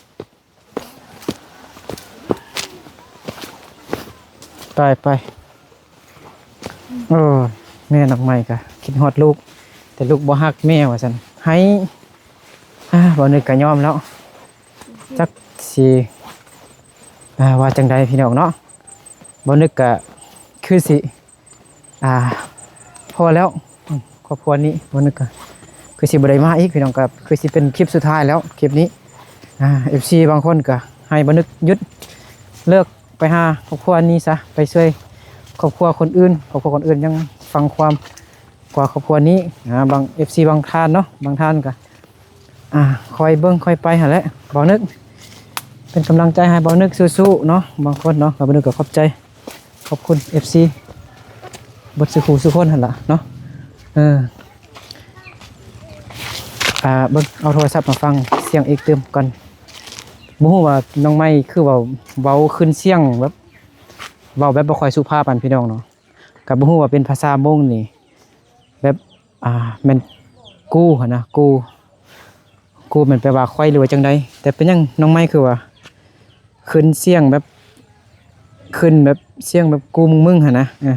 ໄປ ໄປ. ໂອ້ຍ ແມ່ນ້ອງໃໝ່ກໍຄິດຮອດລູກ ແຕ່ລູກບໍ່ຮັກແມ່ວ່າຊັ້ນ ໄຫ້ ອ່າ ບໍ່ນຶກກໍຍອມແລ້ວ ຈັກຊິ ອ່າ ວ່າຈັ່ງໃດພີ່ນ້ອງເນາະ. ບໍ່ນຶກກໍຄືຊິ ອ່າ ພໍແລ້ວ ອືມ ຄອບຄົວນີ້ ບໍ່ນຶກກໍຄືຊິບໍ່ໄດ້ມາອີກພີ່ນ້ອງ ກໍຄືຊິເປັນຄລິບສຸດທ້າຍແລ້ວ ຄລິບນີ້. ອ່າ ເອັຟຊີບາງຄົນກໍໃຫ້ບໍ່ນຶກຢຸດ ເລີກໄປຫາຄອບຄົວນີ້ຊະ ໄປຊ່ວຍຄອບຄົວຄົນອື່ນ ຄອບຄົວຄົນອື່ນຍັງຟັງຄວາມກວ່າຄອບຄົວນີ້. ອ່າ ບາງ ເອັຟຊີບາງທ່ານເນາະ ບາງທ່ານກໍ ອ່າ ຄ່ອຍເບິ່ງຄ່ອຍໄປຫັ້ນແຫຼະ ບ່າວນຶກ ເປັນກຳລັງໃຈໃຫ້ບ່າວນຶກສູ້ໆເນາະ. ບາງຄົນເນາະ ບ່າວນຶກກໍຂອບໃຈ ຂອບຄຸນ ເອັຟຊີ ເບິດສູ່ຄູ່ສູ່ຄົນຫັ້ນລະເນາະ. ເອີ ອ່າ ເບິ່ງ ເອົາໂທລະສັບມາຟັງສຽງອີກຕື່ມກ່ອນ. ບໍ່ຮູ້ວ່ານ້ອງໃໝ່ຄືເວົ້າ ເວົ້າຂຶ້ນສຽງແບບ ເວົ້າແບບບໍ່ຄ່ອຍສຸພາບປານພີ່ນ້ອງເນາະ. ກໍບໍ່ຮູ້ວ່າເປັນພາສາມົ້ງນີ້ ແບບ ອ່າ ແມ່ນກູຫັ້ນນະ ກູ ກູແມ່ນແປວ່າຂ້ອຍ ຫຼືວ່າຈັ່ງໃດ? ແຕ່ເປັນຫຍັງນ້ອງໃໝ່ຄືວ່າຂຶ້ນສຽງແບບ ຂຶ້ນແບບສຽງແບບກູມຶງໆຫັ້ນນະ? ເອີ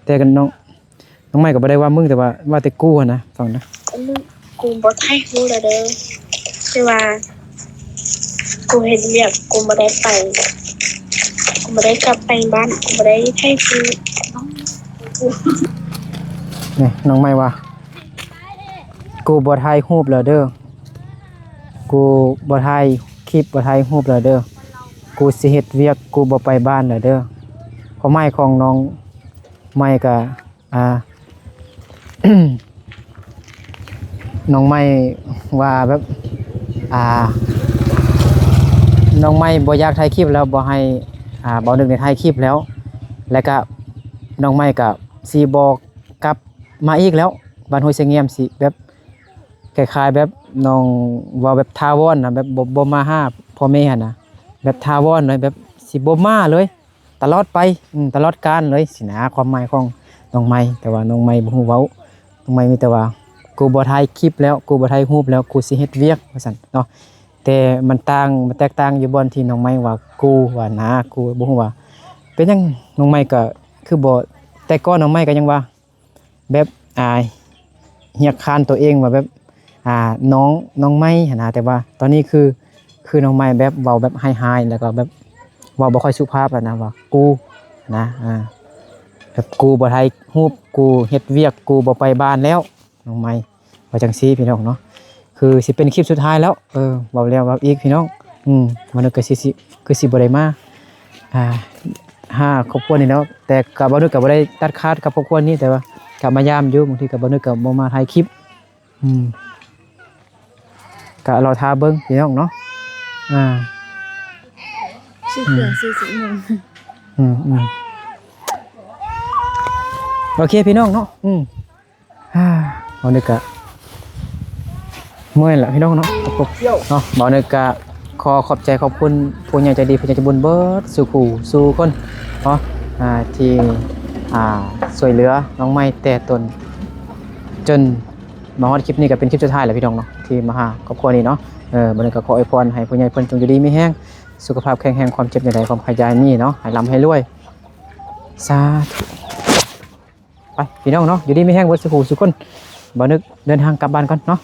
ແຕ່ກັນນ້ອງ ນ້ອງໃໝ່ກໍບໍ່ໄດ້ວ່າມຶງ ແຕ່ວ່າ ວ່າແຕ່ກູຫັ້ນນະ ຟັງນະ. ກູບໍ່ໄດ້ຮູ້ລະເດີ ແຕ່ວ່າ ກູເຮັດວຽກ ກູບໍ່ໄດ້ໄປ. ບໍ່ໄດ້ກັບໄປບ້ານ ບໍ່ໄດ້ໃຊ້ຊີວິດ. ນີ້ນ້ອງໃໝ່ວ່າ ກູບໍ່ຖ່າຍຮູບແລ້ວເດີ ກູບໍ່ຖ່າຍຄລິບ ບໍ່ຖ່າຍຮູບແລ້ວເດີ ກູຊິເຮັດວຽກ ກູບໍ່ໄປບ້ານແລ້ວເດີ. ຄວາມໝາຍຂອງນ້ອງໃໝ່ກະ ອ່າ ນ້ອງໃໝ່ວ່າແບບ ອ່າ ນ້ອງໃໝ່ບໍ່ຢາກຖ່າຍຄລິບແລ້ວ ບໍ່ໃຫ້ ອ່າ ບ່າວນຶກໄດ້ຖ່າຍຄລິບແລ້ວ ແລ້ວກະນ້ອງໃໝ່ກະຊິບໍ່ກັບມາອີກແລ້ວ ບ້ານຫ້ວຍຊະງຽມ ຊິແບບ ຄ້າຍໆແບບນ້ອງເວົ້າແບບຖາວອນນະ ແບບບໍ່ ບໍ່ມາຫາພໍ່ແມ່ຫັ້ນນະ ແບບຖາວອນເລີຍ ແບບຊິບໍ່ມາເລີຍ ຕະຫຼອດໄປ ອືມ ຕະຫຼອດການເລີຍຊີ້ນະ ຄວາມໝາຍຂອງນ້ອງໃໝ່. ແຕ່ວ່ານ້ອງໃໝ່ບໍ່ຮູ້ເວົ້າ ນ້ອງໃໝ່ມີແຕ່ວ່າ ກູບໍ່ຖ່າຍຄລິບແລ້ວ ກູບໍ່ຖ່າຍຮູບແລ້ວ ກູຊິເຮັດວຽກ ວ່າຊັ້ນເນາະ. ແຕ່ມັນຕ່າງ ມັນແຕກຕ່າງຢູ່ບ່ອນທີ່ນ້ອງໃໝ່ວ່າ ກູວ່ານາ ກູບໍ່ຮູ້ວ່າເປັນຫຍັງ ນ້ອງໃໝ່ກໍຄືບໍ່ ແຕ່ກ່ອນນ້ອງໃໝ່ກໍຍັງວ່າ ແບບ ອ່າ ຮຽກຄ້ານຕົວເອງວ່າແບບ ອ່າ ນ້ອງ ນ້ອງໃໝ່ຫັ້ນນະ ແຕ່ວ່າຕອນນີ້ຄື ຄືນ້ອງໃໝ່ແບບເວົ້າແບບຮ້າຍໆ ແລ້ວກໍແບບເວົ້າບໍ່ຄ່ອຍສຸພາບແລ້ວນະ ວ່າກູນະ ອ່າ ແບບກູບໍ່ຖ່າຍຮູບ ກູເຮັດວຽກ ກູບໍ່ໄປບ້ານແລ້ວ ນ້ອງໃໝ່ວ່າຈັ່ງຊີ້ພີ່ນ້ອງເນາະ. ຄືຊິເປັນຄລິບສຸດທ້າຍແລ້ວ ເອີ ເວົ້າແລ້ວເວົ້າອີກພີ່ນ້ອງ ອືມ ມັນກໍຊິ ຊິ ຄືຊິບໍ່ໄດ້ມາ ອ່າ ຫາຄອບຄົວນີ້ແລ້ວ ແຕ່ກໍ ບ່າວນຶກກໍບໍ່ໄດ້ຕັດຂາດກັບຄອບຄົວນີ້ ແຕ່ວ່າກໍມາຢາມຢູ່ ບາງທີກໍ ບ່າວນຶກກໍບໍ່ມາຖ່າຍຄລິບ ອືມ ກໍລໍຖ້າເບິ່ງພີ່ນ້ອງເນາະ ອ່າ ຊື່ເຄື່ອງ ອືມ ຊື່ຊິໂມງ ອືມໆ ໂອເຄພີ່ນ້ອງເນາະ ອືມ ອ່າ ບ່າວນຶກກະເມື່ອຍລະພີ່ນ້ອງເນາະ ເນາະ ບ່າວນຶກກະຂໍຂອບໃຈຂອບຄຸນຜູ້ໃຫຍ່ໃຈດີ ຜູ້ໃຫຍ່ໃຈບຸນເບິດສູ່ຜູ້ສູ່ຄົນເນາະ ອ່າ ທີ່ ອ່າ ຊ່ວຍເຫຼືອນ້ອງໃໝ່ແຕ່ຕົ້ນຈົນມາຮອດຄລິບນີ້ ກະເປັນຄລິບສຸດທ້າຍແລ້ວພີ່ນ້ອງເນາະ ທີ່ມາຫາຄອບຄົວນີ້ເນາະ. ເອີ ບ່າວນຶກກະຂໍອວຍພອນໃຫ້ຜູ້ໃຫຍ່ເພິ່ນຈົ່ງຢູ່ດີມີແຮງ ສຸຂະພາບແຂງແຮງ ຄວາມເຈັບຢ່າໄດ້ ຄວາມໄຂ້ຢ່າມີເນາະ ໃຫ້ລ່ຳໃຫ້ລວຍ ສາທຸ. ໄປພີ່ນ້ອງເນາະ ຢູ່ດີມີແຮງເບິດສູ່ຜູ້ສູ່ຄົນ ບ່າວນຶກເດີນທາງກັບບ້ານກ່ອນເນາະ.